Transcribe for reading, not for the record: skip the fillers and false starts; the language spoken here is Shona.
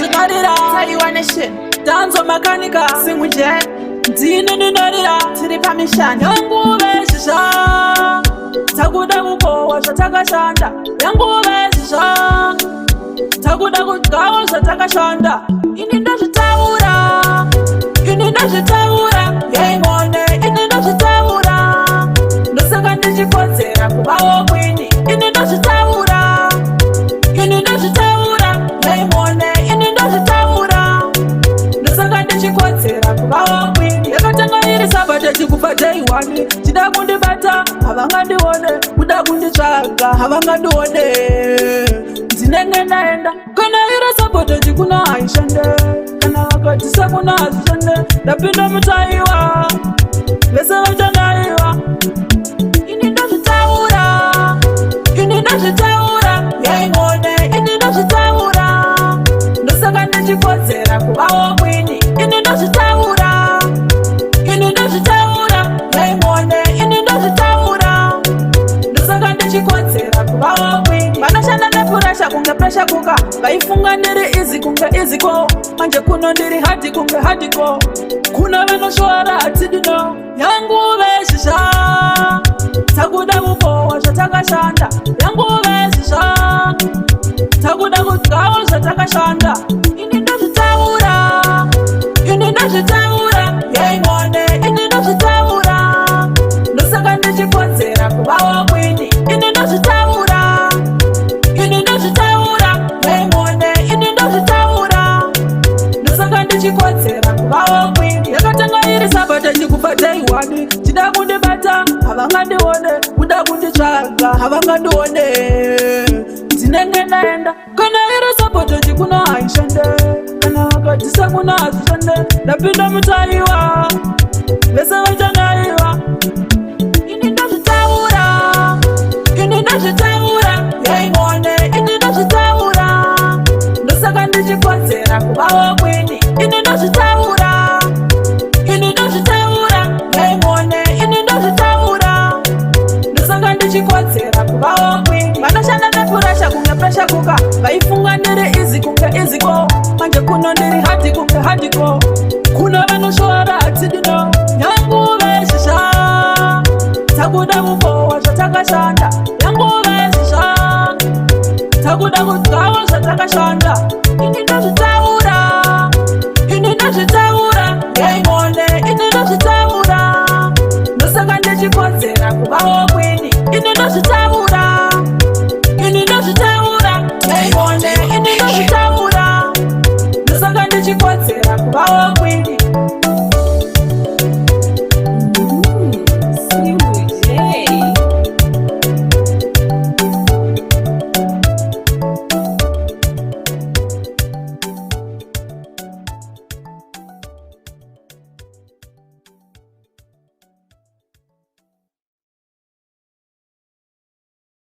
ndinorira. Taiwa Nation. Tanzo Makanika. Single J. Ndini ndinorira. Tiri pamishando. Yanguva yezhizha, takuda kukohwa zvatakashanda. Yanguva yezhizha, takuda kudyawo zvatakashanda. Ini ndozvitaura, ini ndozvitaura, yaimone. Ini ndozvitaura, ndosaka ndichikodzera kuvawo queen. Ini ndozvitaura, ini ndozvitaura, yaimone. Ini ndozvitaura, ndosaka ndichikodzera kuvawo queen. Yakatanga iri sabotage kubva day one. Chida kundibata havangandione, kuda kunditsvaga havangandione, ndinenge ndaenda. Kana iri sabotage kuna haishande, kana vakatisa kuna hazvishande. Ndapinda mutaiwa, vese vachandaiwa. Ini ndozvitaura, ini ndozvitaura, yaimone. Ini ndozvitaura, ndosaka ndichikodzera kuvawo queen. Ini ndozvitaura, ini ndozvitaura, yaimone. Ini ndozvitaura, ndosaka ndichikodzera kuvawo queen. Vanoshanda nepressure kunge pressure cooker. Vaifunga ndiri easy kunge easy ko, manje kuno ndiri hard kunge hardcore. Kuna vanoshora hatidino. Yanguva yezhizha, takuda kukohwa zvatakashanda. Yanguva yezhizha, takuda kudyawo zvatakashanda. Ini ndozvitaura, ini ndozvitaura, yaimone. Ini ndozvitaura, ndosaka ndichikodzera kuvawo queen. Ini ndozvitaura, ini ndozvitaura, yaimone. Ini ndozvitaura, ndosaka ndichikodzera kuvawo queen. Yakatanga iri sabotage kubva day one. Chida kundibata havangandione, kuda kunditsvaga havangandione, ndinenge ndaenda. Kana iri sabotage kuna haishande, kana vakatisa kuna hazvishande. Ndapinda mutaiwa, vese vachandaiwa. Ini ndozvitaura, ini ndozvitaura, yaimone. Ini ndozvitaura, ndosaka ndichikodzera kuvawo queen. Ini ndozvitaura, ini ndozvitaura, yaimone. Ini ndozvitaura, ndosaka ndichikodzera kuvawo queen. Vanoshanda nepressure kunge pressure cooker. Vaifunga ndiri easy kunge easy ko, manje kuno ndiri hard kunge hardcore. Kuna vanoshora hatidino. Yanguva yezhizha, takuda kukohwa zvatakashanda. Yanguva yezhizha, takuda kudyawo zvatakashanda.